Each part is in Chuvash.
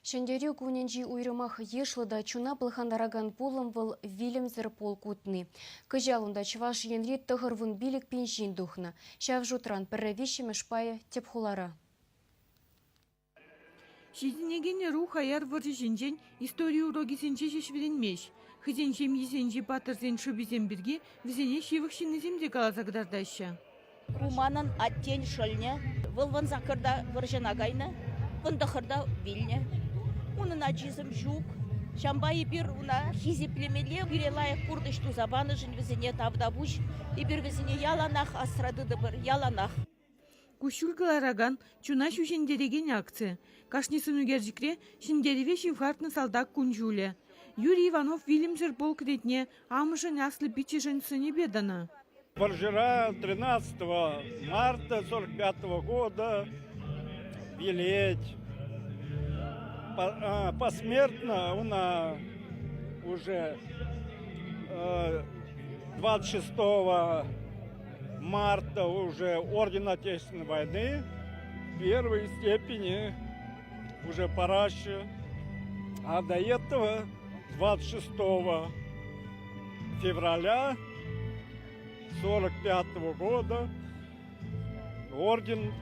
Ҫӗнтерӳ кунӗнчи уйрӑмах йышлӑ та чуна пӑлхантаракан пулӑм вӑл вилӗмсӗр полк утни. Кӑҫал унта Чӑваш Енри 95 пин ҫын тухнӑ. Ҫав шутран пӗрре виҫҫӗмӗш пайӗ тӗп хулара. Ҫитӗнекен ӑру хаяр вӑрҫӑ ҫинчен истори урокӗсенче ҫеҫ вӗренмест. Хӑйсен ҫемйисенчи паттӑрсен шӑписем пирки вӗсене ҫывӑх ҫыннисем те каласа кӑтартаҫҫӗ. Ку манӑн аттен шӑлнӗ. Вӑл вунсаккӑрта вӑрҫӑна кайнӑ, вунтӑххӑрта вилнӗ. Унӑн ачисем ҫук. Ҫавӑнпа эпир ӑна хисеплемелле, пире лайӑх пурнӑҫ туса панӑшӑн вӗсене тавтапуҫ. Эпир вӗсене яланах асра тытӑпӑр, яланах. Куҫҫуль кӑларакан, чуна ҫӳҫентерекен акци. Кашни сӑнӳкерчӗкре ҫӗнтерӗве ҫывхартнӑ салтак кун-ҫулӗ. Юрий Иванов вилӗмсӗр полк ретне амӑшӗн аслӑ пиччӗшӗн сӑнӗпе тӑнӑ. Вӑрҫӑра 13 марта 45 года вилет. Посмертно она уже 26 марта уже орден Отечественной войны первой степени уже параще. А до этого 26 февраля 45 года орден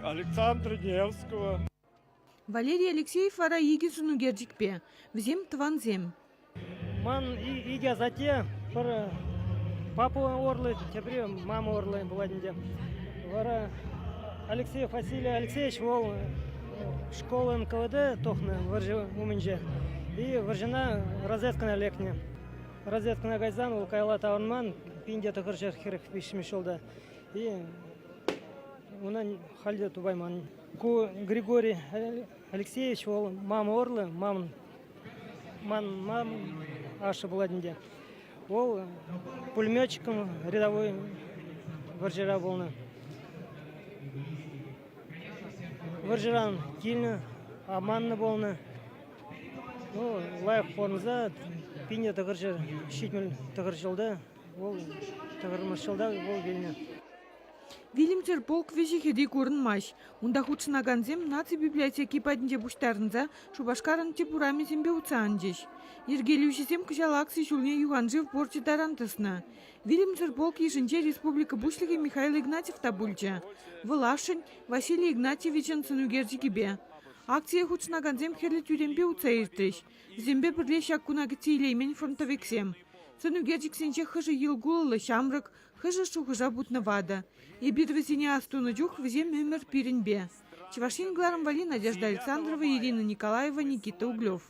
Александра Невского. Валерий Алексеев вара икӗ сӑнӳкерчӗкпе. Вӗсем тӑвансем. Ман икӗ асатте пӗр папа урлӑ, тепри мама урлӑ пулать ӗнтӗ. Вара Алексеев Василий Алексеевич вӑл школа НКВД тухнӑ вӑрҫӑ умӗнче. И вӑрҫӑна разведкӑна лекнӗ. Разведкӑна кайсан вӑл каялла таврӑнман, 1943 ҫулта. И унӑн халь те тупайман. Ку Григорий Алексеевич вӑл мама урлӑ, мамӑн ман мам ашшӗ пулать ӗнтӗ. Вӑл пулеметчиком рядовой вӑрҫӑра пулнӑ. Вӑрҫӑран килнӗ, аманнӑ пулнӑ. Ну, лайӑх пурӑнса 1979 ҫулта вӑл тӑхӑрмӗш ҫулта вӑл вилнӗ. Вилӗмсӗр полк вӗҫӗ-хӗрри курӑнмасть. Унта хутшӑнакансем наци библиотеки патӗнче пуҫтарӑнса Шупашкарӑн тӗп урамӗсемпе утса анчӗҫ. Йӗркелӳҫӗсем кӑҫал акци ҫулне юханшыв порчӗ таран тӑснӑ. Вилӗмсӗр полк йышӗнче республика Пуҫлӑхӗ Михаил Игнатьев та пулчӗ. Вӑл ашшӗн, Василий Игнатьевичӑн сӑнӳкерчӗкӗпе. Акцие хутшӑнакансем хӗрлӗ тӳремпе утса иртрӗҫ. Вӗсемпе пӗрле ҫак куна кӗтсе илеймен фронтовиксем. Сӑнӳкерчӗксенче хӑшӗ йӑл-кулӑллӑ ҫамрӑк, хӑшӗ шухӑша путнӑ ватӑ. Эпир вӗсене астунӑ чух вӗсем ӗмӗр пирӗнпе. Чӑваш Ен кӑларӑм валли Надежда Александрова, Ирина Николаева, Никита Углев.